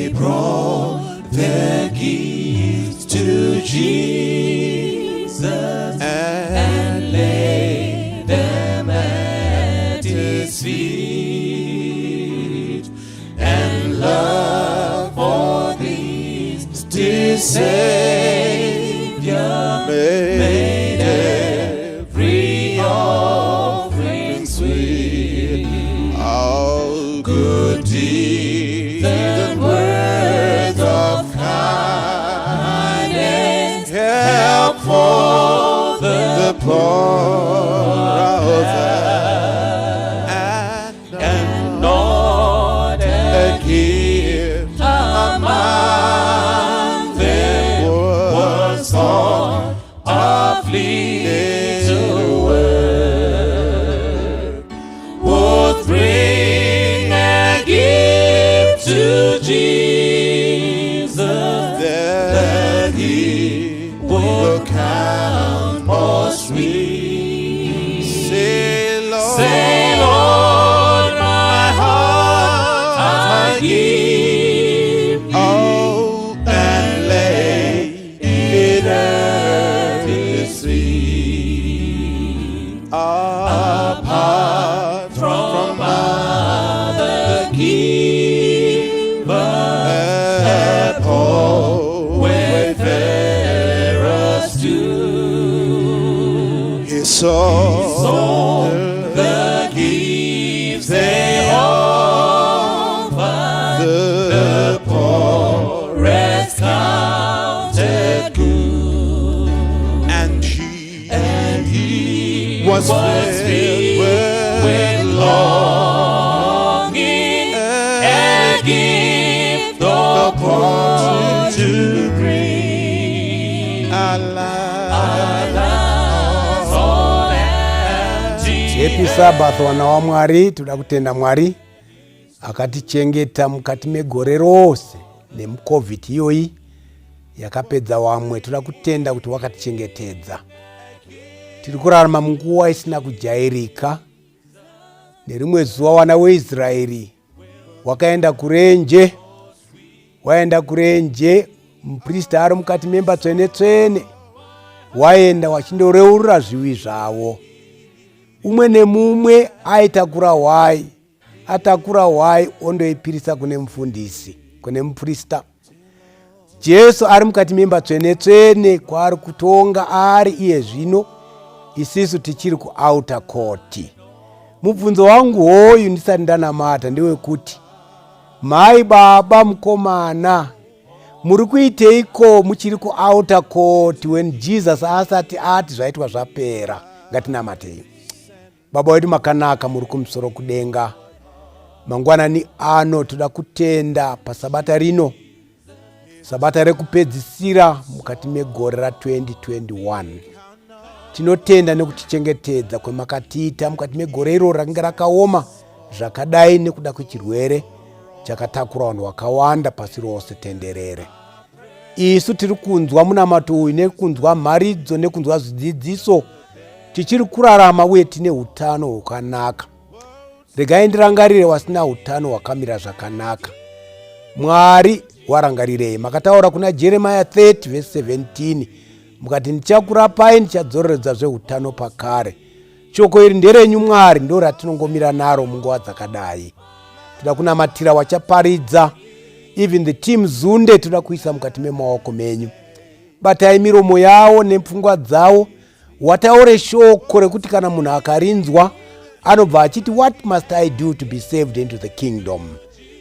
They brought their gifts to Jesus and laid them at his feet. And love for this dear Savior made every offering sweet. All Good deeds and words of kindness help for the the poor out there and not a a gift among them was thought of little worth. Would bring a gift to Jesus that he would count more sweet. Say, Lord, Say, Lord, my heart I give you. oh, and lay it at His His feet. Apart From other givers, a poor wayfarers too. He saw Saw the gifts they offered, the poor, poorest counted good. and he And he was was filled filled with with longing and and gift the poor to bring. Alas, Alas, all empty Happy Sabbath wana waMwari, toda kutenda Mwari akatichengeta mukati megore rose nemuCovid iyoyi yakapedza wamwe. Toda kutenda kuti wakatichengetedza. Tiri kurarama munguva isina kujairika. Nerimwe zuva wana weIsraeri wakaenda kurenje, waenda kurenje, muprista ari mukati memba tsvene tsvene, waenda wachindoreurura zvivi zvavo. Umwe nemumwe aitakura hwai, atakura hwai ondoipirisa kune mufundisi, kune muprista. Jesu ari mukati memba tsvene tsvene kwaari kutonga ari iye zvino, isisu tichiri kuouter court. Mubvunzo wangu hoyu ndisati ndanamata ndewekuti, mai, baba, mukomana, muri kuiteiko muchiri kuouter court when Jesus asati ati zvaitwa zvapera? Ngatinamatei. Baba wedu makanaka, muri kumusoro kudenga, mangwanani ano toda kutenda pasabata rino, sabata rekupedzisira mukati megore ra2021. Tinotenda nekutichengetedza kwemakatiita mukati megore iro rakanga rakaoma zvakadai nekuda kwechirwere chakatakura vanhu vakawanda pasi rose tenderere. Isu tiri kunzwa munamato uyu nekunzwa mharidzo nekunzwa zvidzidziso, tichiri kurarama uye tine utano hwakanaka. Regai ndirangarire wasina utano hwakamira zvakanaka. Mwari, warangarirei. Makataura kuna Jeremia 30 vhesi 17, mukati, "Ndichakurapai, ndichadzoreredza zveutano pakare." Shoko iri nderenyu Mwari, ndo ratinongomira naro munguva dzakadai. Toda kunamatira wachaparidza, even the team zunde, toda kuisa mukati memaoko menyu. Batai miromo yavo nepfungwa dzavo, wataure shoko rekuti kana munhu akarinzwa anobva achiti, "What must I do to be saved into the kingdom?"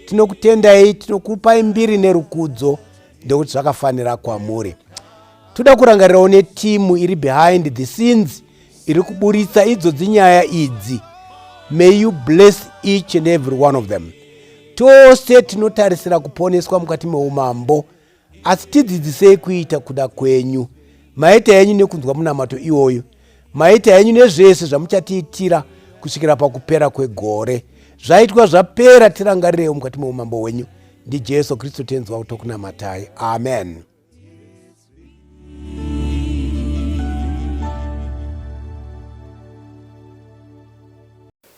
Tinokutendai, tinokupai mbiri nerukudzo ndekuti zvakafanira kwamuri. Toda kurangarirawo netimu iri behind the scenes iri kuburitsa idzodzi nyaya idzi. May you bless each and every one of them. Tose tinotarisira kuponeswa mukati meumambo, asi tidzidzisei kuita kuda kwenyu. Maita henyu nekunzwa munamato iwoyo. Maita henyu nezvese zvamuchatiitira kusvikira pakupera kwegore. Zvaitwa zvapera, tirangarirewo mukati meumambo hwenyu. NdiJesu Kristu Tenzi wako tokunamatai, amen.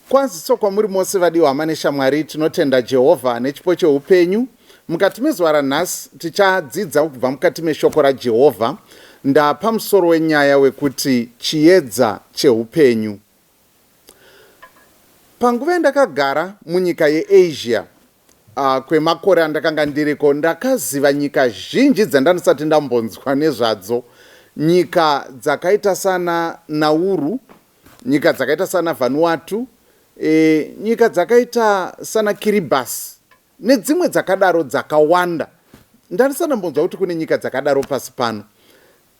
Kwaziso kwamuri mose vadiwa hama neshamwari. Tinotenda Jehovha nechipo cheupenyu. Mukati mezuva ranhasi tichadzidza kubva mukati meshoko raJehovha. Ndapa musoro wenyaya wekuti Chiedza Cheupenyu. Panguva yandakagara munyika yeAsia kwemakore andakanga ndiriko, ndakaziva nyika zhinji dzandandisati ndambonzwa nezvadzo. Nyika dzakaita sana Nauru, nyika dzakaita sana Vanuatu, e, nyika dzakaita sana Kiribati nedzimwe dzakadaro dzakawanda. Ndandisati ndambonzwa kuti kune nyika dzakadaro pasi pano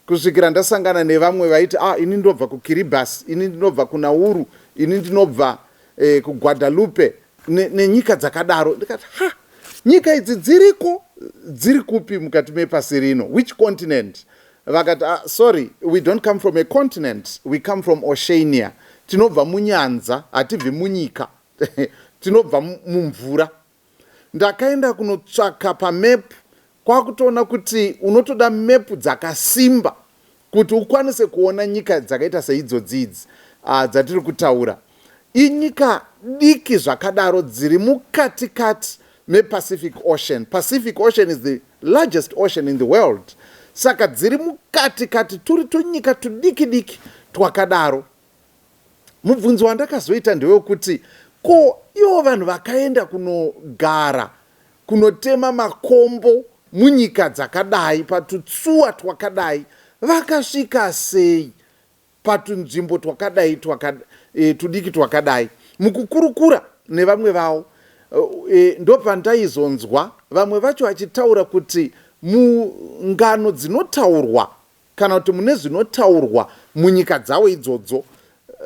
kusvikira ndasangana nevamwe vaiti, "Ah, ini ndinobva kuKiribati, ini ndinobva kuNauru, ini ndinobva kuGuadalupe," nenyika dzakadaro. Ndikati, "Ha, nyika idzi dziriko? Dziri kupi mukati mepasi rino? Which continent?" Vakati, "Ah, sorry, we don't come from a continent, we come from Oceania. Tinobva munyanza, hatibvi munyika, tinobva mumvura." Ndakaenda kunotsvaka pamepu, kwakutoona kuti unotoda mepu dzakasimba kuti ukwanise kuona nyika dzakaita seidzodzi idzi dzatiri kutaura. Inyika diki zvakadaro dziri mukati kati mePacific Ocean. Pacific Ocean is the largest ocean in the world. Saka dziri mukati kati, turi tunyika tudiki diki twakadaro. Mubvunzo wandakazoita ndewekuti, ko ivo vanhu vakaenda kunogara, kunotema makombo munyika dzakadai, patutsuwa twakadai, vakasvika sei patunzvimbo twakadai tudiki twakadai? Mukukurukura nevamwe vavo, ndopandaizonzwa vamwe vacho vachitaura kuti mungano dzinotaurwa kana kuti mune zvinotaurwa munyika dzavo idzodzo,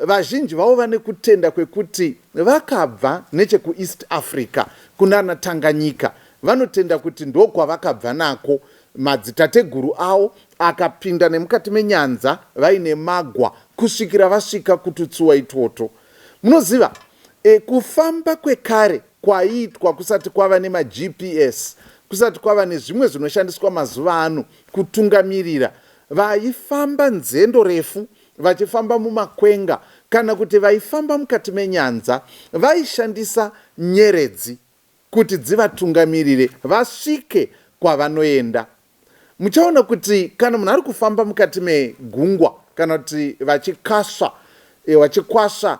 vazhinji vavo vane kutenda kwekuti vakabva nechekuEast Africa kunana Tanganyika. Vanotenda kuti ndokwavakabva nako. Madzitateguru avo akapinda nemukati menyanza vaine magwa kusvikira vasvika kututsuwa itwoto. Munoziva, kufamba kwekare kwaiitwa kusati kwava nemaGPS, kusati kwava nezvimwe zvinoshandiswa mazuva ano kutungamirira, vaifamba nzendo refu vachifamba mumakwenga kana kuti vaifamba mukati menyanza, vaishandisa nyeredzi kuti dzivatungamirire vasvike kwavanoenda. Muchaona kuti kana munhu ari kufamba mukati megungwa kana kuti vachikasva, vachikwasva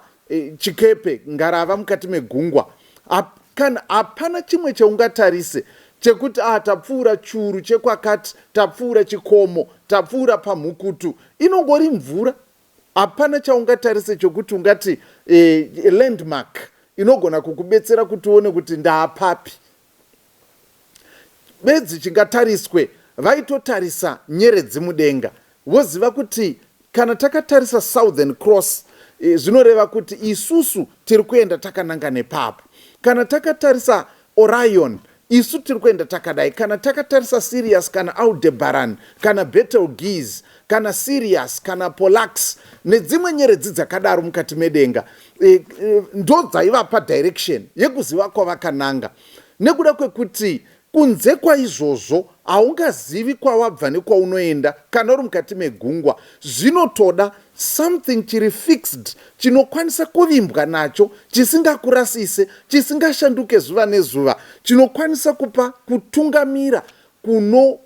chikepe, ngarava mukati megungwa, kana hapana chimwe chaungatarise chekuti, "A, ah, tapfuura churu chekwakati, tapfuura chikomo, tapfuura pamhukutu." Inongori mvura. Hapana chaungatarise chokuti ungati landmark inogona kukubetsera kuti uone kuti ndaapapi. Bedzi chingatariswe, vaitotarisa nyeredzi mudenga, voziva kuti kana takatarisa Southern Cross, zvinoreva kuti isusu tiri kuenda takananga nepapo. Kana takatarisa Orion, isu tiri kuenda takadai. Kana takatarisa Sirius kana Aldebaran kana Betelgeuse kana Sirius kana Pollux nedzimwe nyeredzi dzakadaro mukati medenga, ndo dzaivapa direction yekuziva kwavakananga, nekuda kwekuti kunze kwaizvozvo haungazivi kwawabva nekwaunoenda kana uri mukati megungwa. Zvinotoda something chiri fixed, chinokwanisa kuvimbwa nacho, chisingakurasise, chisingashanduke zuva nezuva, chinokwanisa kupa kutungamira kuno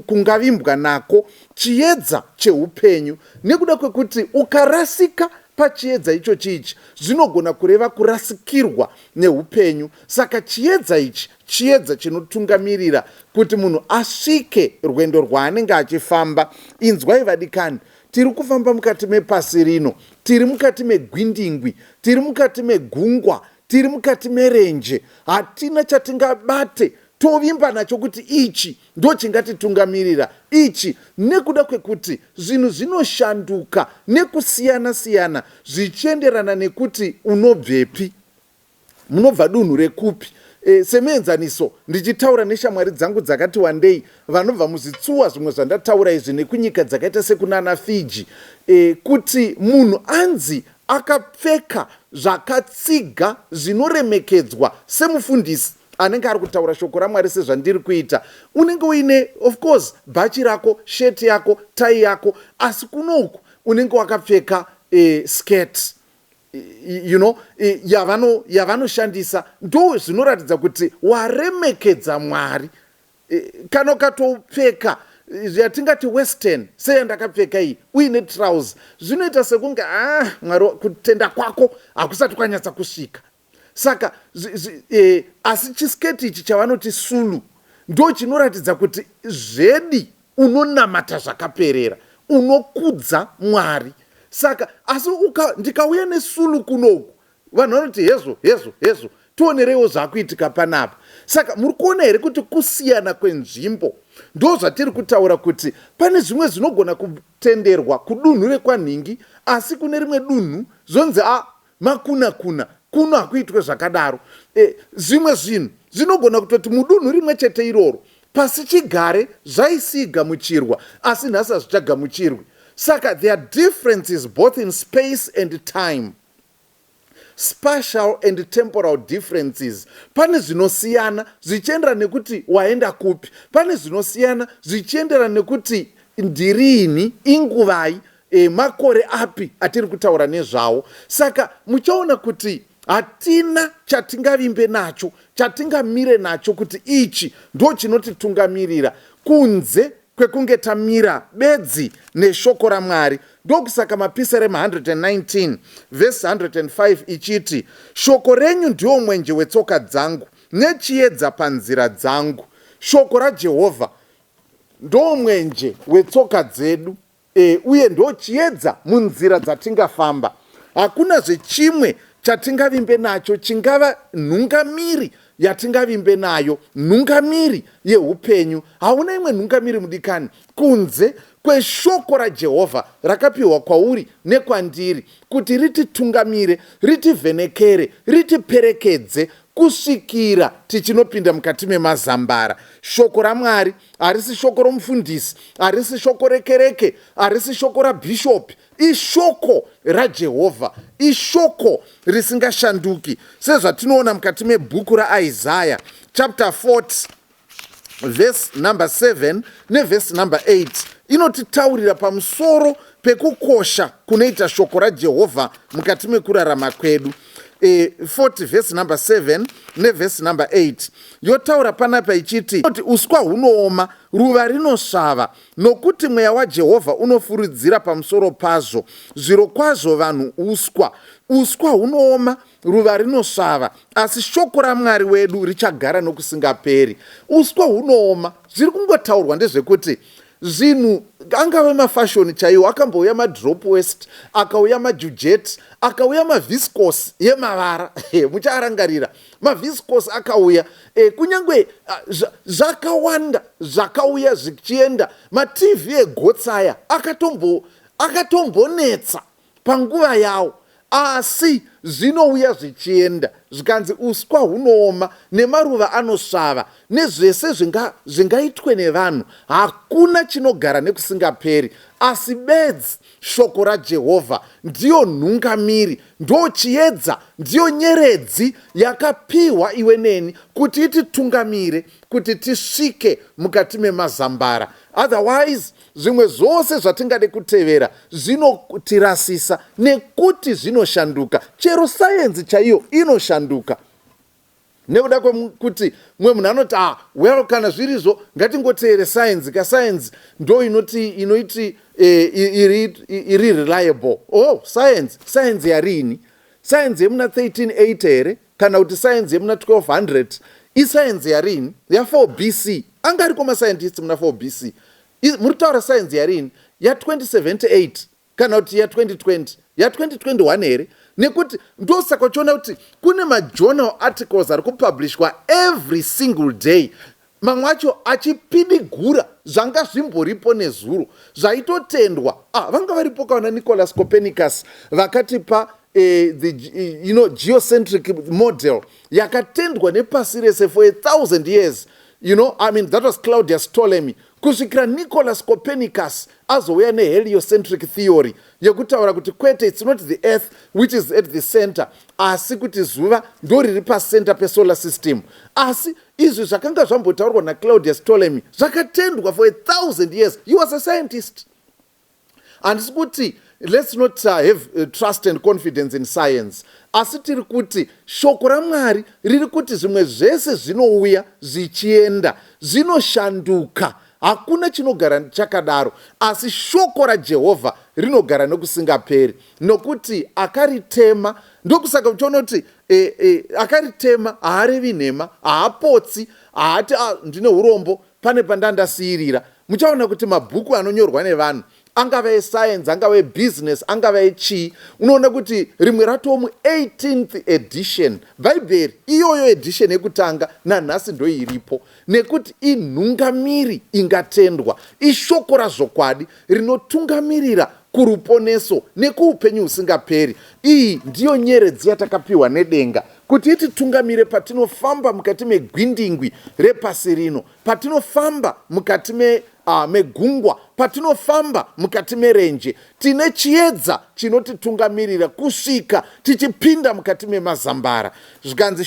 kungavimbwa nako, chiedza cheupenyu, nekuda kwekuti ukarasika pachiedza ichochi ichi, zvinogona kureva kurasikirwa neupenyu. Saka chiedza ichi chiedza chinotungamirira kuti munhu asvike rwendo rwaanenge achifamba. Inzwai vadikani, tiri kufamba mukati mepasi rino, tiri mukati megwindingwi, tiri mukati megungwa, tiri mukati merenje. Hatina chatingabate tovimba nacho kuti ichi ndo chingatitungamirira ichi, nekuda kwekuti zvinhu zvinoshanduka nekusiyana-siyana zvichienderana nekuti unobvepi, munobva dunhu rekupi. Semuenzaniso, ndichitaura neshamwari dzangu dzakati wandei vanobva muzvitsuwa zvimwe zvandataura izvi nekunyika dzakaita sekunana Fiji, kuti munhu anzi akapfeka zvakatsiga zvinoremekedzwa semufundisi anenge ari kutaura shoko raMwari sezvandiri kuita, unenge uine, of course, bhachi rako, sheti yako, tai yako, asi kunoku unenge wakapfeka skirt. Yavanoshandisa ndo zvinoratidza kuti waremekedza Mwari. Kana ukatopfeka yatingati western, seyandakapfeka iyi, uine trouser, zvinoita sekunge, ah, Mwari, kutenda kwako hakusati kwanyatsa kusvika. Saka asi chisketi ichi chavanoti sulu ndo chinoratidza kuti zvedi unonamata zvakaperera, unokudza Mwari. Saka asi ndikauya nesulu kunoku, vanhu vanoti, "Hezvo, hezvo, hezvo, tionereiwo zvaakuitika panapa." Saka muri kuona here kuti kusiyana kwenzvimbo ndo zvatiri kutaura, kuti pane zvimwe zvinogona kutenderwa kudunhu rekwanhingi, asi kune rimwe dunhu zvonzi, "A, makuna kuna, kuno hakuitwe zvakadaro"? Zvimwe zvinhu zvinogona kutoti mudunhu rimwe chete iroro pasi chigare zvaisigamuchirwa, asi nhasi hazvichagamuchirwi. Saka there are differences both in space and time, spatial and temporal differences. Pane zvinosiyana zvichienderana nekuti waenda kupi, pane zvinosiyana zvichienderana nekuti ndirini, inguvai, makore api atiri kutaura nezvawo. Saka muchaona kuti hatina chatingavimbe nacho, chatingamire nacho kuti ichi ndo chinotitungamirira, kunze kwekunge tamira bedzi neshoko raMwari. Ndokusaka Mapisarema 119 vhesi 105 ichiti, "Shoko renyu ndiwo mwenje wetsoka dzangu nechiedza panzira dzangu." Shoko raJehovha ndo mwenje wetsoka dzedu uye ndo chiedza munzira dzatingafamba. Hakuna zvechimwe chatingavimbe nacho chingava nhungamiri yatingavimbe nayo, nhungamiri yeupenyu. Hauna imwe nhungamiri, mudikani, kunze kweshoko raJehovha rakapiwa kwauri nekwandiri kuti rititungamire, ritivhenekere, ritiperekedze kusvikira tichinopinda mukati memazambara. Shoko raMwari harisi shoko romufundisi, harisi shoko rekereke, harisi shoko rabhishopi, ishoko raJehovha, ishoko risingashanduki, sezvatinoona mukati mebhuku raIsaya chapter 40 vhesi number 7 nevhesi number 8. Inotitaurira pamusoro pekukosha kunoita shoko raJehovha mukati mekurarama kwedu. 40 vhesi number 7 nevhesi number 8 yotaura panapa ichiti kuti, "Uswa hunooma, ruva rinosvava, nokuti mweya waJehovha unofuridzira pamusoro pazvo. Zviro kwazvo vanhu uswa. Uswa hunooma, ruva rinosvava, asi shoko raMwari wedu richagara nokusingaperi." Uswa hunooma, zviri kungotaurwa ndezvekuti zvinhu, angave mafashoni chaiwo, akambouya madrop waist, akauya mageorgette, akauya maviscose yemavara, muchaarangarira maviscose akauya. Kunyange zvakawanda zvakauya zvichienda. MaTV egotsaya akatombonetsa panguva yawo, asi zvinouya zvichienda. Zvikanzi uswa hunooma nemaruva anosvava, nezvese zvingaitwe nevanhu, hakuna chinogara nekusingaperi, asi bedzi shoko raJehovha ndiyo nhungamiri, ndo chiedza, ndiyo nyeredzi yakapiwa iwe neni kuti ititungamire kuti tisvike mukati memazambara. Otherwise zvimwe zvose zvatingade kutevera zvinotirasisa, nekuti zvinoshanduka. Chero sayenzi chaiyo inoshanduka, nekuda kwekuti mumwe munhu anoti, "Ah, well, kana zvirizvo ngatingoteere sayenzi kasayenzi ndo inoti inoiti iri reliable." Oh, science, science yarini? Science yemuna 1380 here, kana kuti science yemuna 1200? Isayenzi yarini? Ya4 BC? Anga ariko mascientists muna 4 BC. Muri kutaura sayenzi yarini? Ya2078 kana kuti ya2020, ya2021 here? Nekuti ndosaka uchiona kuti kune majournal articles ari kupublishwa every single day, mamwe acho achipidigura zvanga zvimboripo nezuro zvaitotendwa. Ah, vanga varipo kaona Nicholas Copernicus vakatipa the geocentric model yakatendwa nepasi rese for 1000 years. I mean, that was Claudius Ptolemy, kusvikira Nicholas Copernicus azouya neheliocentric theory yekutaura kuti kwete, it's not the Earth which is at the center, asi kuti zuva ndo riri pacenter pesolar system. Asi izvi zvakanga zvambotaurwa naClaudius Ptolemy zvakatendwa for 1000 years. He was a scientist. Handisi kuti Let's not have trust and confidence in science, asi tiri kuti shoko raMwari riri kuti zvimwe zvese zvinouya zvichienda, zvinoshanduka, hakuna chinogara chakadaro, asi shoko raJehovha rinogara nokusingaperi, nokuti akaritema. Ndokusaka uchiona kuti akaritema haarevi nhema, haapotsi, haati, "Ah, ndine urombo, pane pandandasiyirira." Muchaona kuti mabhuku anonyorwa nevanhu, angava esayensi, angava ebusiness, angava echii, unoona kuti rimwe ratoo mu18th edition. Bhaibheri iyoyo, edition yekutanga, nanhasi ndoiripo, nekuti inhungamiri ingatendwa, ishoko razvokwadi rinotungamirira kuruponeso nekuupenyu husingaperi. Iyi ndiyo nyeredzi yatakapiwa nedenga kuti ititungamire patinofamba mukati megwindingwi repasi rino, patinofamba mukati megungwa, patinofamba mukati merenje. Tine chiedza chinotitungamirira kusvika tichipinda mukati memazambara. Zvikanzi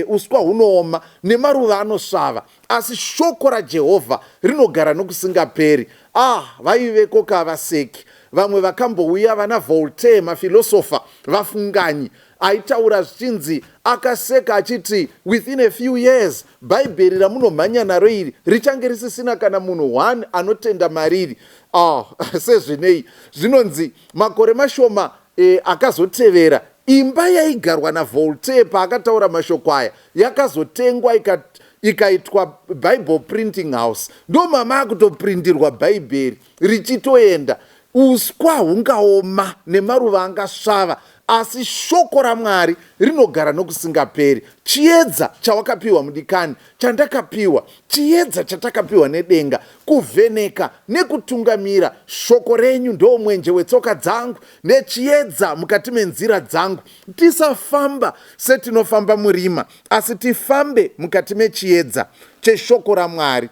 uswa hunooma nemaruva anosvava, asi shoko raJehovha rinogara nokusingaperi. Ah, vaiveko kavaseki vamwe vakambouya, vana Voltaire, mafilosofa, vafunganyi aitaura, zvichinzi akaseka achiti within a few years Bhaibheri ramunomhanya naro iri richange risisina kana munhu one anotenda mariri. Ah, sezvinei zvinonzi makore mashoma akazotevera, imba yaigarwa naVoltaire paakataura mashoko aya yakazotengwa, ikaitwa Bible printing house. Ndo mama akutoprindirwa Bhaibheri richitoenda. Uswa hungaoma nemaruva angasvava, asi shoko raMwari rinogara nokusingaperi. Chiedza chawakapiwa, mudikani, chandakapiwa, chiedza chatakapiwa nedenga kuvheneka nekutungamira. Shoko renyu ndo mwenje wetsoka dzangu nechiedza mukati menzira dzangu. Tisafamba setinofamba murima, asi tifambe mukati mechiedza cheshoko raMwari.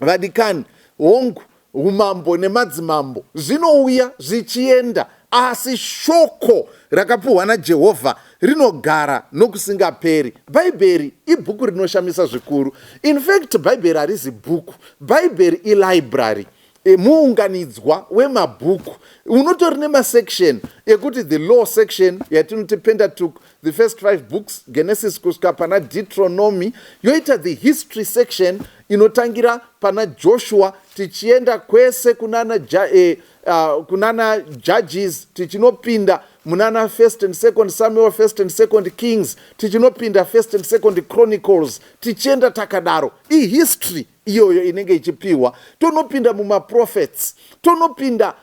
Vadikani, hongu, umambo nemadzimambo zvinouya zvichienda, asi shoko rakapiwa naJehovha rinogara nokusingaperi. Bhaibheri ibhuku rinoshamisa zvikuru. In fact, Bhaibheri harizi bhuku, Bhaibheri ilibrary, muunganidzwa wemabhuku unotori nemasection ekuti the law section, yatinoti Pentateuch, the first five books, Genesis kusvika pana Deuteronomy, yoita the history section inotangira pana Joshua tichienda kwese kunana Judges, tichinopinda munana First and Second Samuel, First and Second Kings, tichinopinda First and Second Chronicles, tichienda takadaro. Ihistory iyoyo inenge ichipiwa. Tonopinda mumaprophets, tonopinda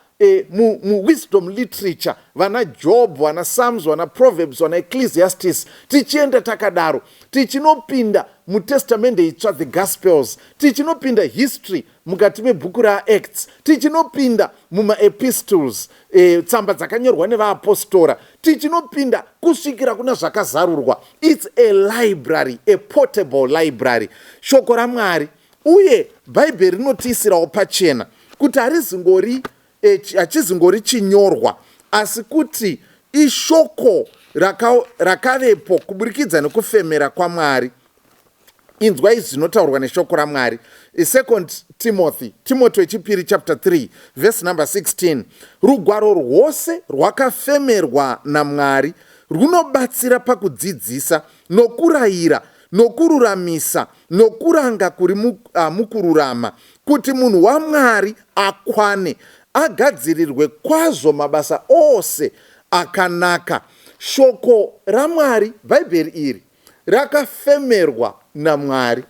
muwisdom literature, vana Job, vana Psalms, vana Proverbs, vana Ecclesiastes, tichienda takadaro, tichinopinda muTestamende Itsva, the Gospels, tichinopinda history mukati mebhuku raActs, tichinopinda mumaepistles, tsamba dzakanyorwa nevaapostora, tichinopinda kusvikira kuna Zvakazarurwa. It's a library, a portable library, shoko raMwari. Uye Bhaibheri rinotiisirawo pachena kuti harizingori hachizingori chinyorwa, asi kuti ishoko rakavepo kuburikidza nekufemera kwaMwari. Inzwai zvinotaurwa neshoko raMwari, Second Timothy, Timothy wechipiri, chapter 3, verse number 16: "Rugwaro rwose rwakafemerwa naMwari runobatsira pakudzidzisa nokurayira nokururamisa nokuranga kuri mukururama, kuti munhu waMwari akwane, agadzirirwe kwazvo mabasa ose akanaka." Shoko raMwari, Bhaibheri iri, rakafemerwa naMwari.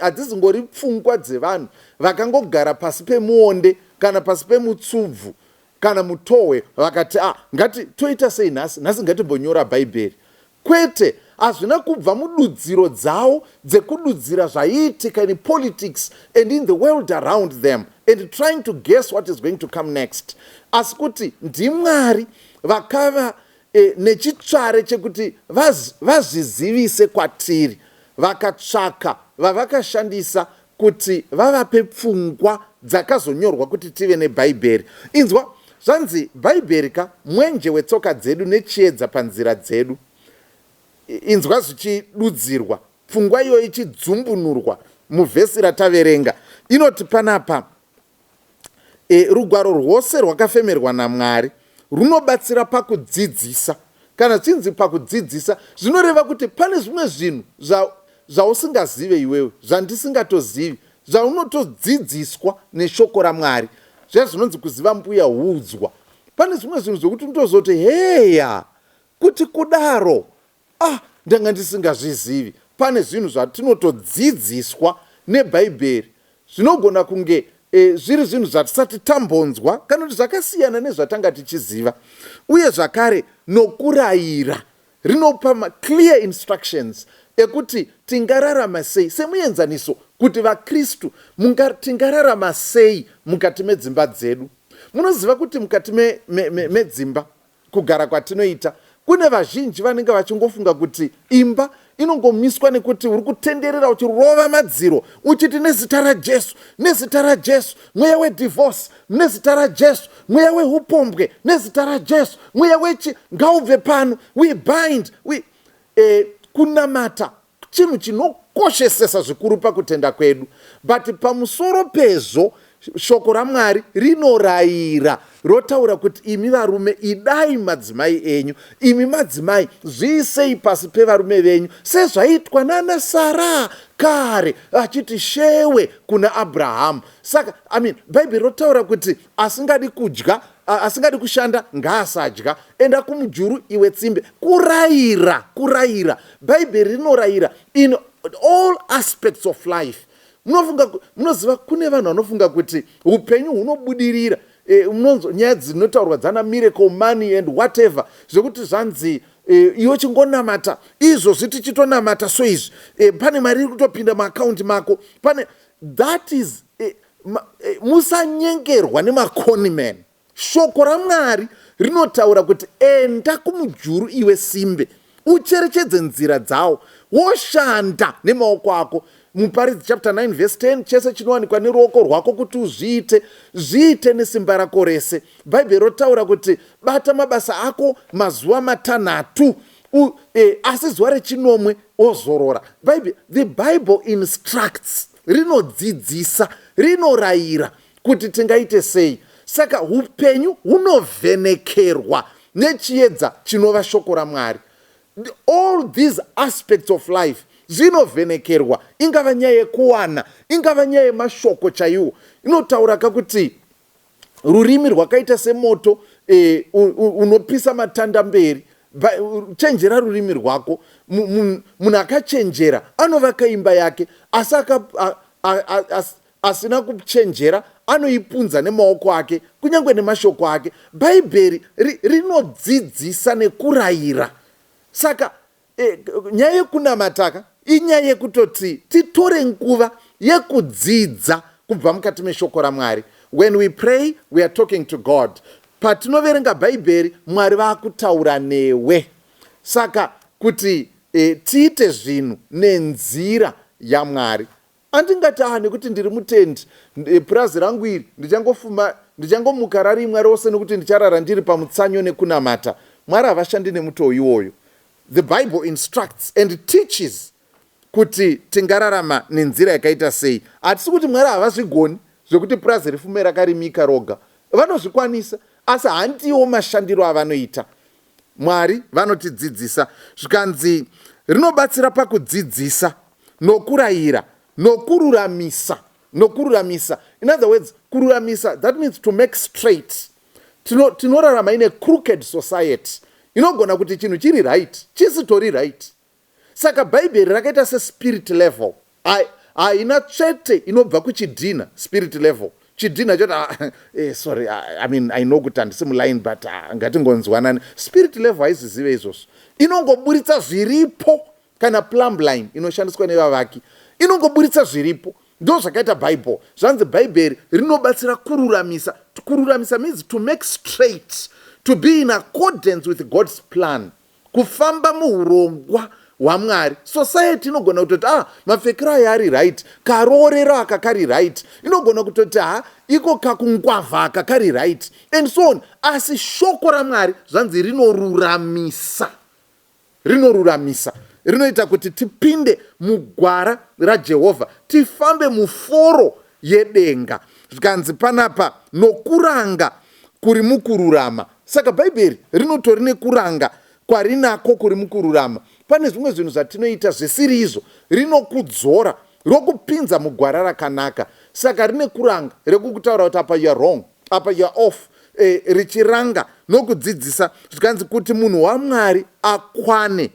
Hadzizingori pfungwa dzevanhu vakangogara pasi pemuonde kana pasi pemutsubvu kana mutohwe vakati, "A, ah, ngati toita sei nhasi? Nhasi ngatimbonyora Bhaibheri." Kwete, hazvina kubva mududziro dzavo dzekududzira zvaiitika in politics and in the world around them and trying to guess what is going to come next, asi kuti ndiMwari vakava nechitsvare chekuti vazvizivise kwatiri, vakatsvaka vavakashandisa kuti vavape pfungwa dzakazonyorwa kuti tive neBhaibheri. Inzwa zvanzi Bhaibheri ka, mwenje wetsoka dzedu nechiedza panzira dzedu. Inzwa zvichidudzirwa, pfungwa iyoyo ichidzumbunurwa muvhesi rataverenga. Inoti panapa, E, rugwaro rwose rwakafemerwa naMwari runobatsira pakudzidzisa. Kana zvichinzi pakudzidzisa, zvinoreva kuti pane zvimwe zvinhu zvausingazive iwewe, zvandisingatozivi, zvaunotodzidziswa neshoko raMwari. Zviya zvinonzi kuziva mbuya huudzwa. Pane zvimwe zvinhu zvekuti unotozoti heya, kuti kudaro, ah, ndanga ndisingazvizivi. Pane zvinhu zvatinotodzidziswa neBhaibheri zvinogona kunge e, zviri zvinhu zvatisati tambonzwa kana kuti zvakasiyana nezvatanga tichiziva. Uye zvakare nokurayira, rinopa maclear instructions ekuti tingararama sei. Semuenzaniso, kuti vaKristu tingararama sei mukati medzimba dzedu. Munoziva kuti mukati medzimba me, me, kugara kwatinoita kune vazhinji vanenge vachingofunga kuti imba inongomiswa nekuti uri kutenderera uchirova madziro uchiti nezita raJesu, nezita raJesu, mweya wedivorce, nezita raJesu, mweya weupombwe, nezita raJesu, mweya wechi ngaubve pano, we bind we kunamata chinhu chinokoshesesa zvikuru pakutenda kwedu, but pamusoro pezvo shoko raMwari rinorayira, rotaura kuti imi varume idai madzimai enyu, imi madzimai zviisei pasi pevarume venyu sezvaitwa nana Sara kare achiti shewe kuna Abrahamu. Saka, I mean, Bhaibheri rotaura kuti asingadi kudya, asingadi kushanda ngaasadya. Enda kumujuru iwe tsimbe. Kurayira, kurayira. Bhaibheri rinorayira in all aspects of life. Munofunga, munoziva kune vanhu vanofunga kuti upenyu hunobudirira, munonzwa nyaya dzinotaurwa dzana miracle money and whatever, zvekuti zvanzi iwe chingonamata izvozvi, tichitonamata so izvi, pane mari iri kutopinda muakaunti mako. Pane that is musanyengerwa nemaconman. Shoko raMwari rinotaura kuti enda kumujuru iwe simbe, ucherechedze nzira dzawo, woshanda nemaoko ako. Muparidzi chapter 9 verse 10, chese chinowanikwa neruoko rwako kuti uzviite, zviite nesimba rako rese. Bhaibheri rotaura kuti bata mabasa ako mazuva matanhatu, asi zuva rechinomwe wozorora. The Bible instructs, rinodzidzisa, rinorayira kuti tingaite sei. Saka upenyu hunovhenekerwa nechiedza chinova shoko raMwari. All these aspects of life zvinovhenekerwa, ingava nyaya yekuwana, ingava nyaya yemashoko chaiwo. Inotaura kakuti rurimi rwakaita semoto unopisa matanda mberi. Chenjera rurimi rwako. Munhu akachenjera anovaka imba yake, asi asina kuchenjera anoipunza nemaoko ake kunyange nemashoko ake. Bhaibheri rinodzidzisa nekurayira. Saka nyaya yekunamataka inyaya yekutoti titore nguva yekudzidza kubva mukati meshoko raMwari. When we pray, we are talking to God. Patinoverenga Bhaibheri, Mwari vaakutaura newe. Saka kuti tiite zvinhu nenzira yaMwari, handingati ah, nekuti ndiri mutendi, purazi rangu iri ndichangofuma, ndichangomuka rarimwa rose nekuti ndicharara ndiri pamutsanyo nekunamata. Mwari havashandi nemutoo iwoyo. The Bible instructs and teaches kuti tingararama nenzira yakaita sei. Hatisi kuti Mwari havazvigoni zvekuti purazi rifume rakarimika roga, vanozvikwanisa, asi handiwo mashandiro avanoita. Mwari vanotidzidzisa. Zvikanzi rinobatsira pakudzidzisa, nokurayira, nokururamisa, nokururamisa. In other words, kururamisa, that means to make straight. Tinorarama ine crooked society inogona kuti chinhu chiri right chisitori right. Saka Bhaibheri rakaita sespirit level, haina tsvete inobva kuchidhina. Spirit level, chidhina choti, ah, sorry, I mean, I know kuti handisi muline, but ngatingonzwanani. Spirit level haizizive izvozvo, inongoburitsa zviripo. Kana plumb line inoshandiswa nevavaki inongoburitsa zviripo, ndo zvakaita Bible. Zvanzi Bhaibheri rinobatsira kururamisa. Kururamisa means to make straight, to be in accordance with God's plan, kufamba muurongwa hwaMwari. Society inogona kutoti, ah, mapfekero aya ari right, karoorero aka kari right, inogona kutoti, ha, iko kakungwavha aka kari right, and so on. Asi shoko raMwari zvanzi rinoruramisa, rinoruramisa, rinoita kuti tipinde mugwara raJehovha, tifambe muforo yedenga. Zvikanzi panapa nokuranga kuri mukururama. Saka Bhaibheri rinotori nekuranga kwarinako kuri mukururama. Pane zvimwe zvinhu zvatinoita zvisiri izvo, rinokudzora rokupinza mugwara rakanaka. Saka rine kuranga rekukutaura kuti apa you are wrong, apa you are off, richiranga nokudzidzisa. Zvikanzi kuti munhu waMwari akwane,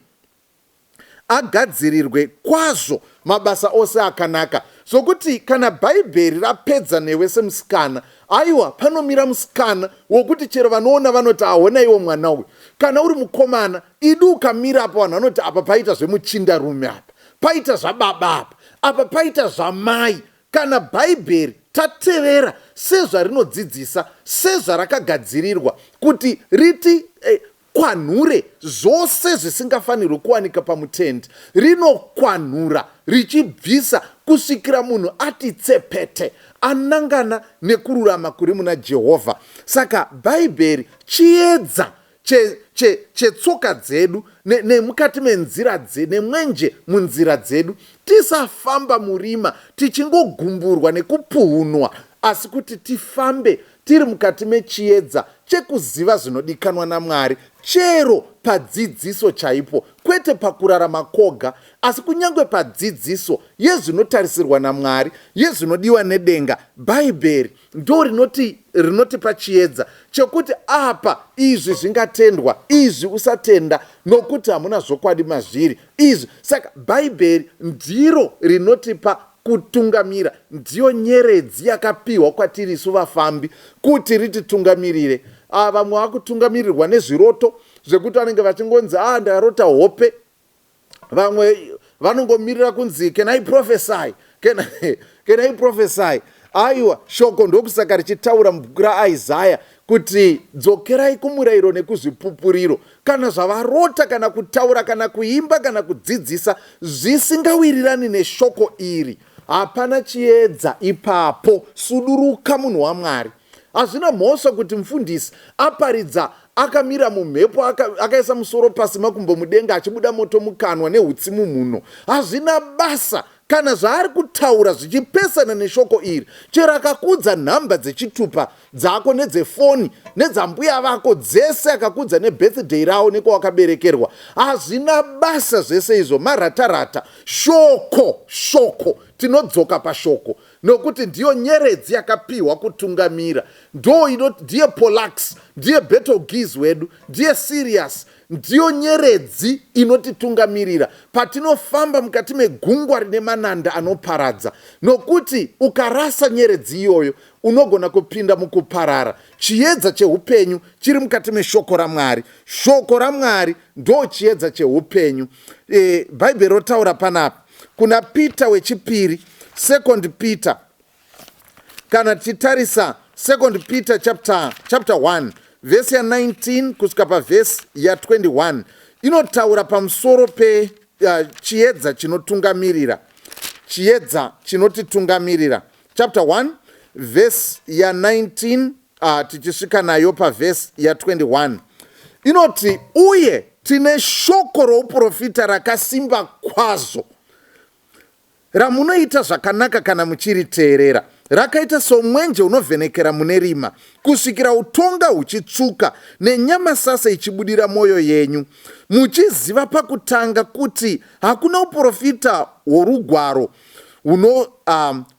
agadzirirwe kwazvo mabasa ose akanaka. Zvokuti kana Bhaibheri rapedza newe semusikana, aiwa, panomira musikana wokuti chero vanoona vanoti, "Ahona iwo mwana uyu." Kana uri mukomana, idi ukamira apo, vanhu vanoti, "Apa paita zvemuchindarume, apa paita zvababa, apa paita zvamai." Kana Bhaibheri tatevera sezvarinodzidzisa, sezvarakagadzirirwa kuti riti kwanhure zvose zvisingafanirwi kuwanika pamutendi, rinokwanhura richibvisa kusvikira munhu ati tsepete, anangana nekururama kuri muna Jehovha. Saka Bhaibheri chiedza chetsoka dzedu nemukati menzira nemwenje munzira dzedu. Tisafamba murima tichingogumburwa nekupuhunwa, asi kuti tifambe tiri mukati mechiedza chekuziva zvinodikanwa naMwari, chero padzidziso chaipo, kwete pakurarama kwoga, asi kunyange padzidziso yezvinotarisirwa naMwari, yezvinodiwa nedenga. Bhaibheri ndo rinotipa chiedza chekuti apa izvi zvingatendwa, izvi usatenda nokuti hamuna zvokwadi mazviri izvi. Saka Bhaibheri ndiro rinotipa kutungamira, ndiyo nyeredzi yakapiwa kwatiri isu vafambi kuti rititungamirire. Vamwe vakutungamirirwa nezviroto zvekuti vanenge vachingonzi, "A, ndarota hope." Vamwe vanongomirira kunzi, "Can I prophesy? Can I prophesy?" Aiwa, shoko ndokusaka richitaura mubhuku raIsaya kuti, "Dzokerai kumurayiro nekuzvipupuriro." Kana zvavarota, kana kutaura, kana kuimba, kana kudzidzisa zvisingawirirani neshoko iri, hapana chiedza ipapo. Suduruka, munhu waMwari. Hazvina mhosva kuti mufundisi aparidza akamira mumhepo, akaisa musoro pasi, makumbo mudenga, achibuda moto mukanwa neutsi mumhuno. Hazvina basa kana zvaari kutaura zvichipesana neshoko iri. Chero akakudza nhamba dzechitupa dzako, nedzefoni, nedzambuya vako dzese, akakudza nebirthday ravo nekwawakaberekerwa, hazvina basa. Zvese izvo maratarata. Shoko, shoko, tinodzoka pashoko nokuti ndiyo nyeredzi yakapiwa kutungamira. Ndo ndiye Pollux, ndiye Betelgeuse wedu, ndiye Sirius, ndiyo nyeredzi inotitungamirira patinofamba mukati megungwa rine mananda anoparadza, nokuti ukarasa nyeredzi iyoyo unogona kupinda mukuparara. Chiedza cheupenyu chiri mukati meshoko raMwari. Shoko raMwari ndo chiedza cheupenyu. Bhaibheri rotaura panapa kuna Peter wechipiri, Second Peter. Kana tichitarisa Second Peter chapter 1, vhesi ya19 kusvika pavhesi ya21, inotaura pamusoro pechiedza chinotungamirira, chiedza chinotitungamirira. Chapter 1, vhesi ya19, tichisvika nayo pavhesi ya21, inoti, "Uye tine shoko rouprofita rakasimba kwazvo, ramunoita zvakanaka kana muchiriteerera. Rakaita somwenje unovhenekera mune rima, kusvikira utonga huchitsvuka nenyamasasa ichibudira mwoyo yenyu, muchiziva pakutanga kuti hakuna uprofita hworugwaro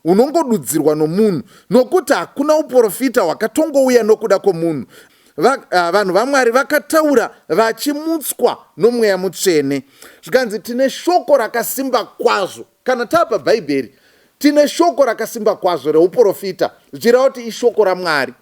hunongodudzirwa nomunhu, nokuti hakuna uprofita hwakatongouya nokuda kwomunhu. Vanhu vaMwari vakataura vachimutswa noMweya Mutsvene." Zvikanzi tine shoko rakasimba kwazvo. Kana taapa Bhaibheri, tine shoko rakasimba kwazvo reuprofita, zvichireva kuti ishoko raMwari,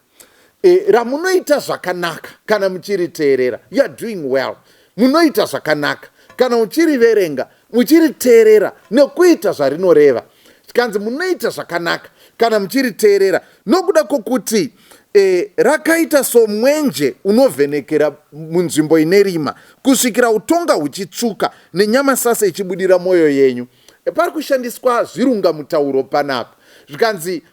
ramunoita zvakanaka kana muchiriteerera. You are doing well. Munoita zvakanaka kana uchiriverenga, muchiriteerera nekuita zvarinoreva. Zvikanzi munoita zvakanaka kana muchiriteerera, nokuda kwokuti rakaita somwenje unovhenekera munzvimbo ine rima, kusvikira utonga huchitsvuka nenyamasasa ichibudira mwoyo yenyu. Pari kushandiswa zvirungamutauro panapa. Zvikanzi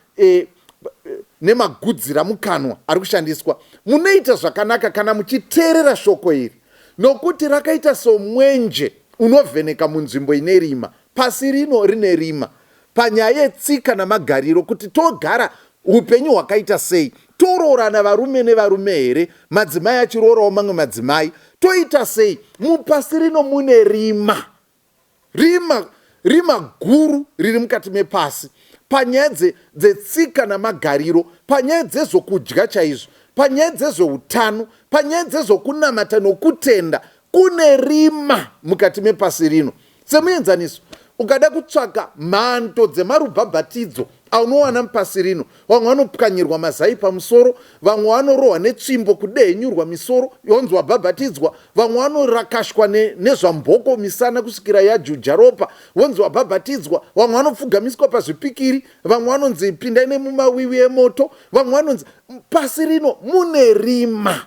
nemagudzira mukanwa ari kushandiswa. Munoita zvakanaka kana muchiteerera shoko iri, nokuti rakaita somwenje unovheneka munzvimbo ine rima. Pasi rino rine rima panyaya yetsika namagariro, kuti togara. Upenyu hwakaita sei? Toroorana varume nevarume here? Madzimai achiroorawo mamwe madzimai? Toita sei? Mupasi rino mune rima. Rima, rima guru riri mukati mepasi panyaya dzetsika namagariro, panyaya dzezvokudya chaizvo, panyaya dzezveutano, panyaya dzezvokunamata nokutenda, kune rima mukati mepasi rino. Semuenzaniso, ukada kutsvaka mhando dzemarubhabhatidzo aunowana mupasi rino, vamwe vanopwanyirwa mazai pamusoro, vamwe vanorohwa netsvimbo kudehenyurwa misoro yonzi wabhabhatidzwa, vamwe vanorakashwa nezvamboko misana kusvikira yajuja ropa vonzi wabhabhatidzwa, vamwe vanopfugamiswa pazvipikiri, vamwe vanonzi pindai nemumawiwi emoto, vamwe vanonzi pasi rino mune rima.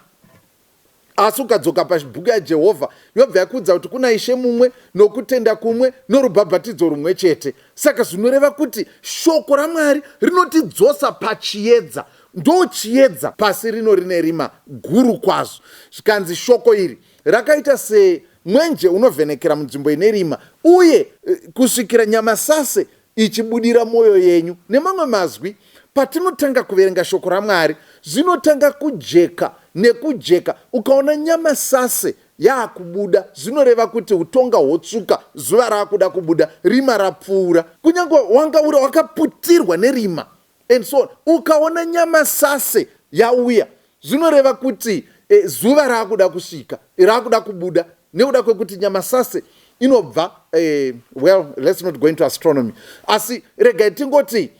Asi ukadzoka pabhuku yaJehovha, yobva yakuudza kuti kuna Ishe mumwe, nokutenda kumwe, norubhabhatidzo rumwe chete. Saka zvinoreva kuti shoko raMwari rinotidzosa pachiedza. Ndochiedza pasi rino rine rima guru kwazvo. Zvikanzi shoko iri rakaita semwenje unovhenekera munzvimbo ine rima, uye kusvikira nyamasase ichibudira mwoyo yenyu. Nemamwe mazwi, patinotanga kuverenga shoko raMwari, zvinotanga kujeka nekujeka. Ukaona nyamasase yaakubuda, zvinoreva kuti utonga hwotsvuka, zuva raakuda kubuda, rima rapfuura. Kunyange wanga uri wakaputirwa nerima and so on, ukaona nyamasase yauya, zvinoreva kuti zuva raakuda kusvika, raakuda kubuda, nekuda kwekuti nyamasase inobva well, let's not go into astronomy, asi regai tingoti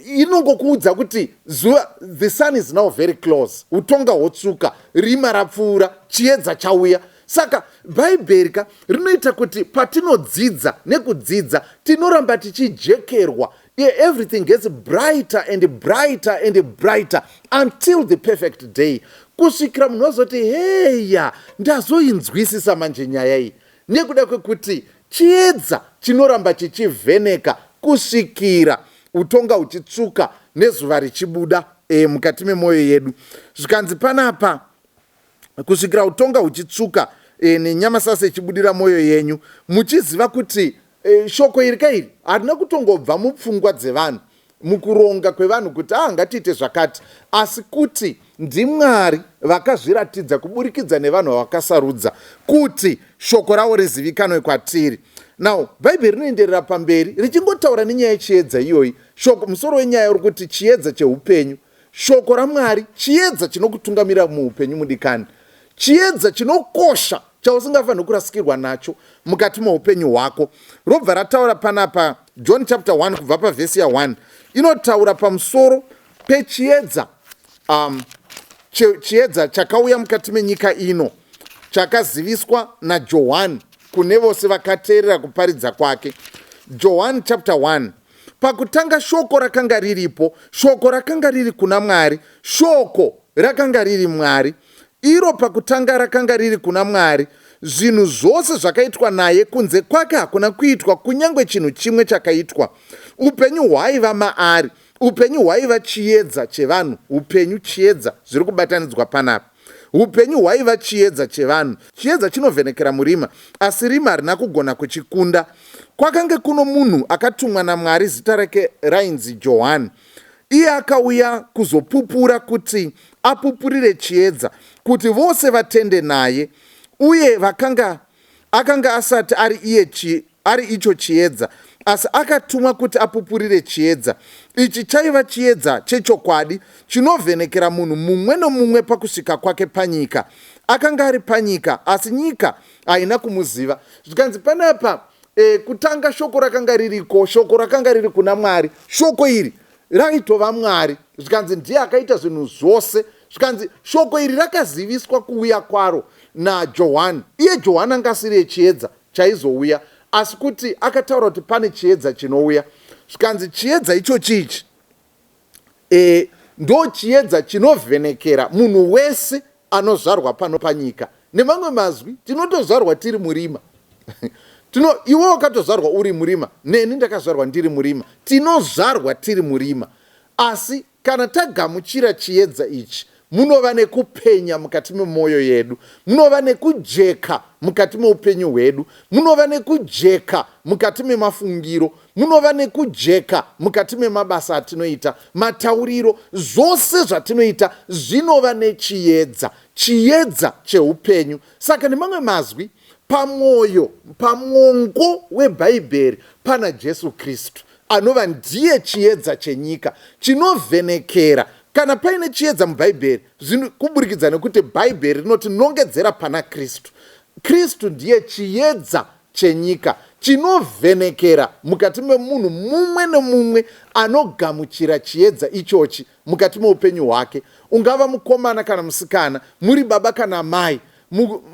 inongokuudza kuti zuva, the sun is now very close, utonga hwotsvuka, rima rapfuura, chiedza chauya. Saka Bhaibheri ka rinoita kuti patinodzidza nekudzidza tinoramba tichijekerwa. Everything gets brighter and brighter and brighter until the perfect day, kusvikira munhu wazoti, "Heya, ndazoinzwisisa manje nyaya iyi," nekuda kwekuti chiedza chinoramba chichivheneka kusvikira utonga huchitsvuka nezuva richibuda mukati memwoyo yedu. Zvikanzi panapa, kusvikira utonga huchitsvuka nenyamasase ichibudira mwoyo yenyu, muchiziva kuti shoko iri kairi harina kutongobva mupfungwa dzevanhu, mukuronga kwevanhu kuti ah, ngatiite zvakati, asi kuti ndiMwari vakazviratidza kuburikidza nevanhu vavakasarudza kuti shoko ravo rizivikanwe kwatiri. Now, Bhaibheri rinoenderera pamberi richingotaura nenyaya yechiedza iyoyi. Shoko, musoro wenyaya uri kuti chiedza cheupenyu. Shoko raMwari chiedza chinokutungamira muupenyu, mudikani, chiedza chinokosha chausingafaniri kurasikirwa nacho mukati meupenyu hwako. Robva rataura panapa, John chapter 1 kubva pavhesi ya1, inotaura pamusoro pechiedza, chiedza chakauya mukati menyika ino, chakaziviswa naJohani kune vose vakateerera kuparidza kwake. John chapter 1: "Pakutanga shoko rakanga riripo, shoko rakanga riri kuna Mwari, shoko rakanga riri Mwari. Iro pakutanga rakanga riri kuna Mwari. Zvinhu zvose zvakaitwa naye, kunze kwake hakuna kuitwa kunyange chinhu chimwe chakaitwa. Upenyu hwaiva maari, upenyu hwaiva chiedza chevanhu." Upenyu, chiedza, zviri kubatanidzwa panapa. "Upenyu hwaiva chiedza chevanhu. Chiedza chinovhenekera murima, asi rima harina kugona kuchikunda. Kwakange kuno munhu akatumwa naMwari, zita rake rainzi Johani. Iye akauya kuzopupura, kuti apupurire chiedza, kuti vose vatende naye. Uye vakanga akanga asati ari iye ari icho chiedza, asi akatumwa kuti apupurire chiedza. Ichi chaiva chiedza chechokwadi chinovhenekera munhu mumwe nomumwe pakusvika kwake panyika. Akanga ari panyika, asi nyika haina kumuziva." Zvikanzi panapa, kutanga shoko rakanga ririko, shoko rakanga riri kuna Mwari, shoko iri raitova Mwari. Zvikanzi ndiye akaita zvinhu zvose. Zvikanzi shoko iri rakaziviswa kuuya kwaro naJohani. Iye Johani anga asiri echiedza chaizouya, asi kuti akataura kuti pane chiedza chinouya. Zvikanzi chiedza ichochi ichi ndo chiedza chinovhenekera munhu wese anozvarwa pano panyika. Nemamwe mazwi, tinotozvarwa tiri murima. Tino, iwe wakatozvarwa uri murima, neni ndakazvarwa ndiri murima. Tinozvarwa tiri murima, asi kana tagamuchira chiedza ichi Munova nekupenya mukati memwoyo yedu, munova nekujeka mukati meupenyu hwedu, munova nekujeka mukati memafungiro, munova nekujeka mukati memabasa atinoita, matauriro, zvose zvatinoita zvinova nechiedza, chiedza cheupenyu. Saka nemamwe mazwi, pamwoyo, pamwongo weBhaibheri pana Jesu Kristu, anova ndiye chiedza chenyika chinovhenekera. Kana paine chiedza muBhaibheri, kuburikidza nekuti Bhaibheri rinotinongedzera pana Kristu. Kristu ndiye chiedza chenyika chinovhenekera mukati memunhu mumwe nemumwe anogamuchira chiedza ichochi mukati meupenyu hwake. Ungava mukomana kana musikana, muri baba kana mai,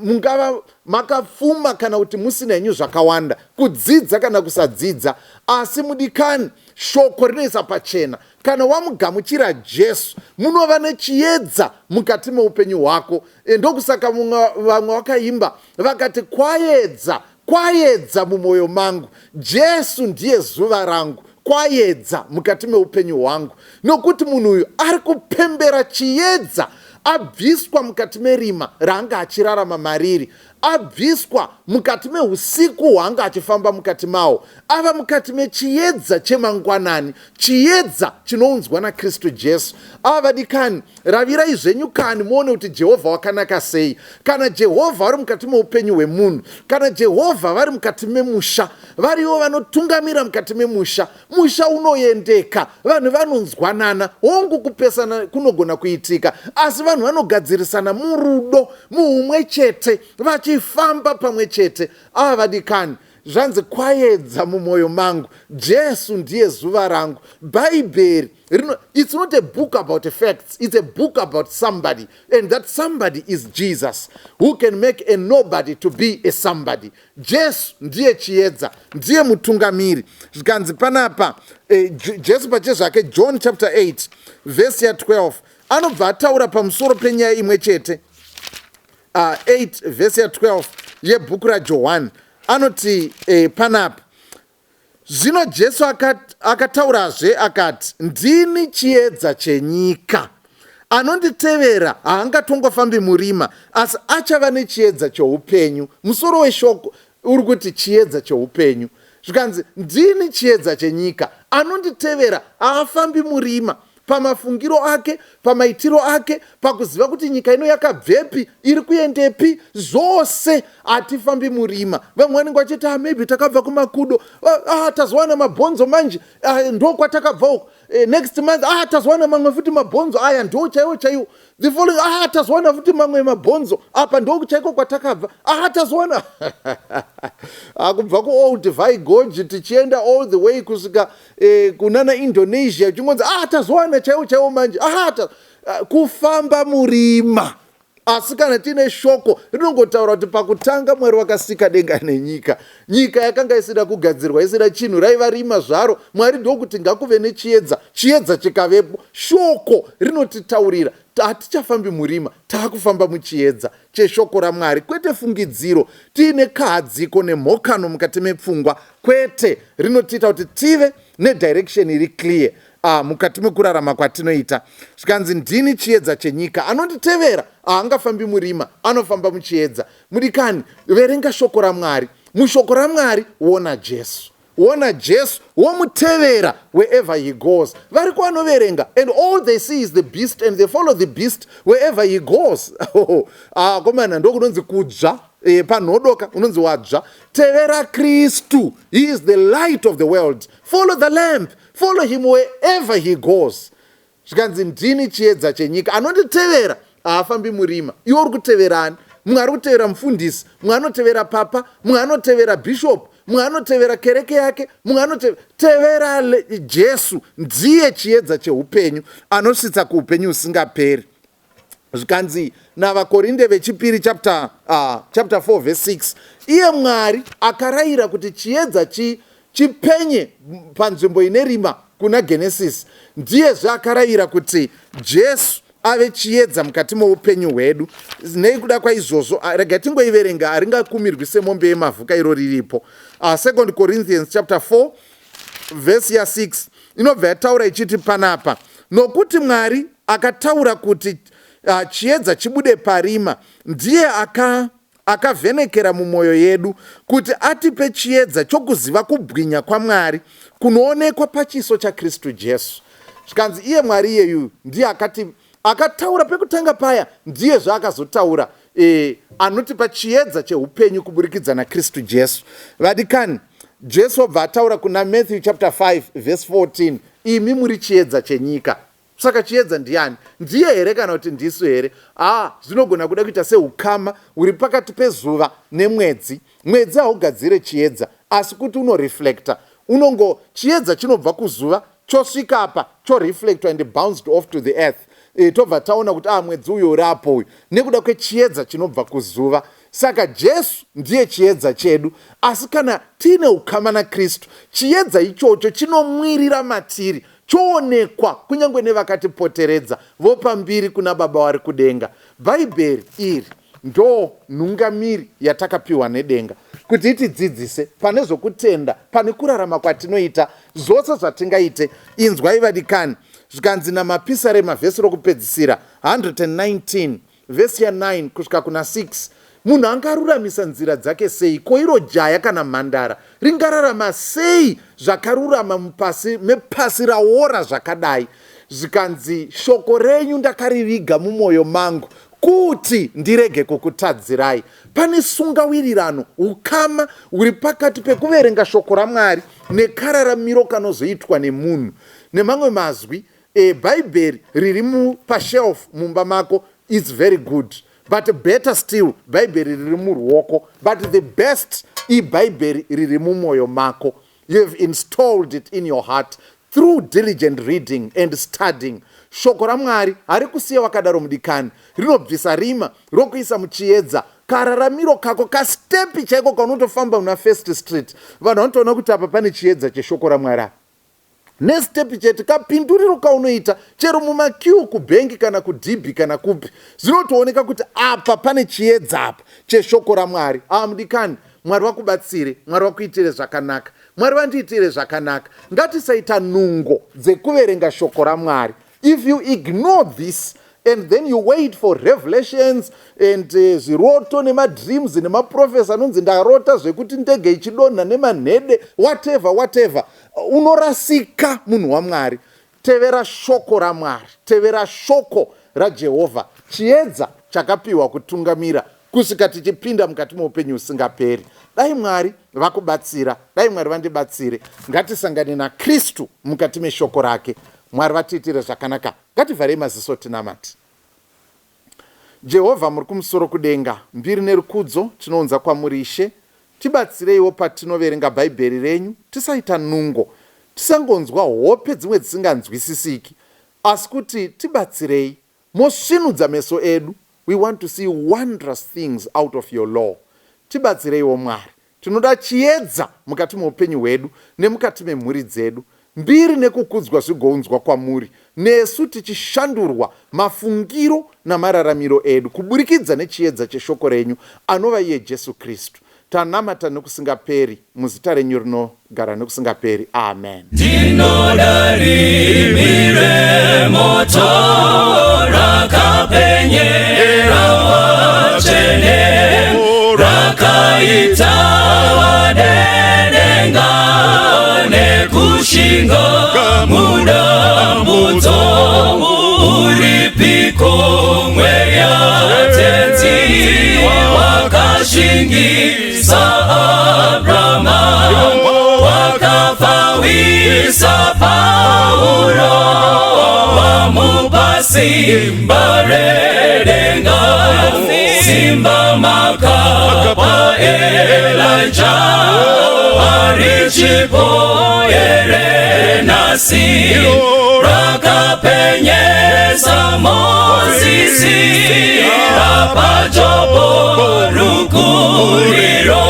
mungava makapfuma kana kuti musina henyu zvakawanda, kudzidza kana kusadzidza, asi mudikani, shoko rinoisa pachena, kana wamugamuchira Jesu, munova nechiedza mukati meupenyu hwako. Ndokusaka vamwe vakaimba vakati, "Kwaedza, kwaedza mumwoyo mangu, Jesu ndiye zuva rangu, kwaedza mukati meupenyu hwangu," nokuti munhu uyu ari kupembera chiedza. Abviswa mukati merima raanga achirarama mariri, abviswa mukati meusiku hwaanga achifamba mukati mawo, ava mukati mechiedza chemangwanani, chiedza chinounzwa naKristu Jesu. Ava vadikani, ravirai zvenyu kani muone kuti Jehovha wakanaka sei. Kana Jehovha vari mukati meupenyu hwemunhu, kana Jehovha vari mukati memusha, varivo vanotungamira mukati memusha, musha unoendeka, vanhu vanonzwanana. Hongu, kupesana kunogona kuitika, asi vanhu vanogadzirisana murudo, muumwe chete, vachifamba pamwe chete. Ava vadikani, zvanzi, "Kwaedza mumwoyo mangu, Jesu ndiye zuva rangu." Bhaibheri, it's not a book about facts, it's a book about somebody, and that somebody is Jesus, who can make a nobody to be a somebody. Jesu ndiye chiedza, ndiye mutungamiri. Zvikanzi panapa, Jesu pachezvake, John chapter 8 vhesi ya12, anobva ataura pamusoro penyaya imwe chete. 8 vhesi ya12 yebhuku raJohani, anoti panapa, "Zvino Jesu akataurazve akati, 'Ndini chiedza chenyika. Anonditevera haangatongofambi murima, asi achava nechiedza choupenyu.'" Musoro weshoko uri kuti chiedza cheupenyu. Zvikanzi, "Ndini chiedza chenyika. Anonditevera haafambi murima," pamafungiro ake, pamaitiro ake, pakuziva kuti nyika ino yakabvepi, iri kuendepi, zvose hatifambi murima. Vamwe vanenge vachiti, "Ah, maybe takabva kumakudo. Ah, tazowana mabhonzo manje. Ah, ndo kwatakabva uko." Next month, "Ah, tazowana mamwe futi mabhonzo aya, ndo chaiwo chaiwo." The following, "Ah, tazowana futi mamwe mabhonzo apa, ndo chaiko kwatakabva. Ah, tazowana." Ah, kubva kuOlduvai Gorge tichienda all the way kusvika kunana Indonesia, chingonzi, "Ah, tazowana chaiwo chaiwo manje." Ah, kufamba murima. Asi kana tiine shoko rinongotaura kuti pakutanga Mwari wakasika denga nenyika, nyika yakanga isina kugadzirwa, isina chinhu, raiva rima zvaro. Mwari ndokuti, "Ngakuve nechiedza," chiedza chikavepo. Shoko rinotitaurira, hatichafambi murima, taakufamba muchiedza cheshoko raMwari, kwete fungidziro, tiine kahadziko nemhokano mukati mepfungwa, kwete. Rinotiita kuti tive nedirection iri clear mukati mekurarama kwatinoita. Zvikanzi, "Ndini chiedza chenyika. Anonditevera haangafambi murima, anofamba muchiedza." Mudikani, verenga shoko raMwari. Mushoko raMwari wona Jesu, wona Jesu, womutevera wherever he goes. Variko vanoverenga and all they see is the beast, and they follow the beast wherever he goes. Ah, komana, ndokunonzi kudzva. Panhodoka unonzi wadzva. Tevera Kristu. He is the light of the world. Follow the lamp, follow him wherever he goes. Zvikanzi, "Ndini chiedza chenyika. Anonditevera haafambi murima." Iwe uri kuteverani? Mumwe ari kutevera mufundisi, mumwe anotevera papa, mumwe anotevera bishop, mumwe anotevera kereke yake, mumwe anotevera. Tevera Jesu. Ndiye chiedza cheupenyu, anosvitsa kuupenyu husingaperi. Zvikanzi navaKorinde vechipiri chapter 4 verse 6, "Iye Mwari akarayira kuti chiedza chipenye panzvimbo ine rima kuna Genesis, ndiyezve akarayira kuti Jesu ave chiedza mukati moupenyu hwedu." Nei kuda kwaizvozvo, rega tingoiverenga, haringakumirwi semombe yemavhuka iro riripo. Second Corinthians chapter 4 vhesi ya6 inobva yataura ichiti panapa, "Nokuti Mwari akataura kuti Chiedza chibude parima. Ndiye aka akavhenekera mumwoyo yedu kuti atipe chiedza chokuziva kubwinya kwaMwari kunoonekwa pachiso chaKristu Jesu. Zvikanzi iye Mwari iyeyu ndiye akati akataura pekutanga paya, ndiye zvaakazotaura anotipa chiedza cheupenyu kuburikidza naKristu Jesu. Vadikani, Jesu obva ataura kuna Matthew chapter 5 verse 14, imi muri chiedza chenyika. Saka chiedza ndiani? Ndiye here kana kuti ndisu here? Ah, zvinogona kuda kuita seukama huri pakati pezuva nemwedzi. Mwedzi haugadzire chiedza, asi kuti unoreflecta. Unongo chiedza chinobva kuzuva chosvika apa, choreflectwa and bounced off to the earth. Tobva taona kuti mwedzi uyu uri apo uyu nekuda kwechiedza chinobva kuzuva. Saka Jesu ndiye chiedza chedu, asi kana tiine ukama naKristu, chiedza ichocho chinomwirira matiri, choonekwa kunyange nevakatipoteredza, vopa mbiri kuna Baba vari kudenga. Bhaibheri iri ndo nhungamiri yatakapiwa nedenga kuti itidzidzise pane zvokutenda, pane kurarama kwatinoita, zvose zvatingaite. Inzwai vadikani, zvikanzi namapisarema, vhesi rokupedzisira, 119 vhesi ya9 kusvika kuna 6, munhu angaruramisa nzira dzake sei? Ko iro jaya kana mhandara ringararama sei zvakarurama mupasi mepasi raora zvakadai? Zvikanzi, shoko renyu ndakariviga mumwoyo mangu kuti ndirege kukutadzirai. Pane sungawirirano, ukama huri pakati pekuverenga shoko raMwari nekararamiro kanozoitwa nemunhu. Nemamwe mazwi, Bhaibheri riri pashelf mumba mako, it's very good, but better still Bhaibheri riri muruoko, but the best ibhaibheri riri mumwoyo mako. You have installed it in your heart through diligent reading and studying. Shoko raMwari hari kusiya wakadaro, mudikani. Rinobvisa rima rokuisa muchiedza. Kararamiro kako, kastepi chaiko kaunotofamba muna First Street, vanhu vanotoona kuti apa pane chiedza cheshoko raMwari apa, nestepi chete, kapinduriro kaunoita chero mumaqueue kubhengi kana kudhibhi kana kupi, zvinotooneka kuti apa pane chiedza apa cheshoko raMwari. Mudikani, Mwari vakubatsire, Mwari vakuitire zvakanaka, Mwari vandiitire zvakanaka. Ngatisaita nungo dzekuverenga shoko raMwari. If you ignore this and then you wait for revelations and zviroto nemadreams nemaprofesa anonzi ndarota zvekuti ndege ichidonha nemanhede, whatever whatever, unorasika. Munhu waMwari, tevera shoko raMwari, tevera shoko raJehovha, chiedza chakapiwa kutungamira kusvika tichipinda mukati meupenyu husingaperi. Dai Mwari vakubatsira, dai Mwari vandibatsire. Ngatisangane naKristu mukati meshoko rake. Mwari vatiitire zvakanaka. Ngativharei maziso tinamati. Jehovha muri kumusoro kudenga, mbiri nerukudzo tinounza kwamuri. Ishe, tibatsireiwo patinoverenga Bhaibheri renyu. Tisaita nungo, tisangonzwa hope dzimwe dzisinganzwisisiki, asi kuti tibatsirei mosvinudza meso edu. We want to see wondrous things out of your law. Tibatsireiwo Mwari, tinoda chiedza mukati meupenyu hwedu nemukati memhuri dzedu. Mbiri nekukudzwa zvigounzwa kwamuri, nesu tichishandurwa mafungiro namararamiro edu kuburikidza nechiedza cheshoko renyu, anova iye Jesu Kristu. Tanamata nekusingaperi muzita renyu rinogara nekusingaperi. Amen. Ndinoda rimi remoto rakapenyera vatsvene, rakaita vadenenga nekushinga mudambudzo. Uripiko mweya Tenzi wakashingisa Abrahama, wakafawisa Paulo, wamupa simba redenga, simba makapa Elijah, arichipo here nhasi, rakapenyesa Mozisi, rapaJobo rukuriro?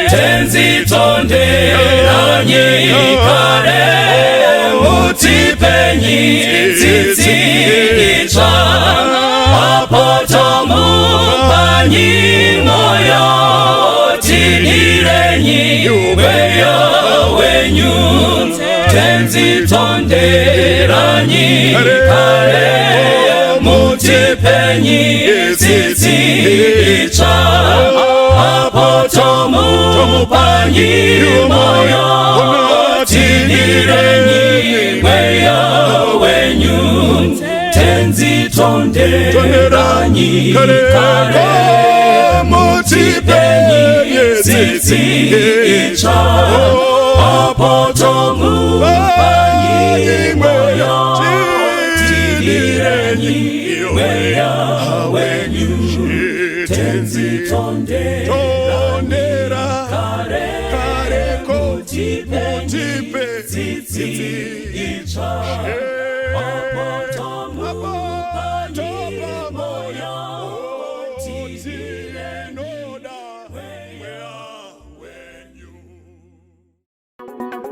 Tenzi, tonderanyi kare, mutipenyi tsitsi itsva, apo tomupanyi moyo, tidirenyi mweya wenyu. Tenzi, tonderanyi kare, mutipenyi. Tidirenyi tsitsi itsva apo tomupanyi moyo. Tidirenyi mweya wenyu, Tenzi, tonderanyi kare mutipenyi tsitsi itsva apo tomupanyi moyo. Tidirenyi mweya wenyu, Tenzi, tonderanyi kare mutipenyi tsitsi itsva.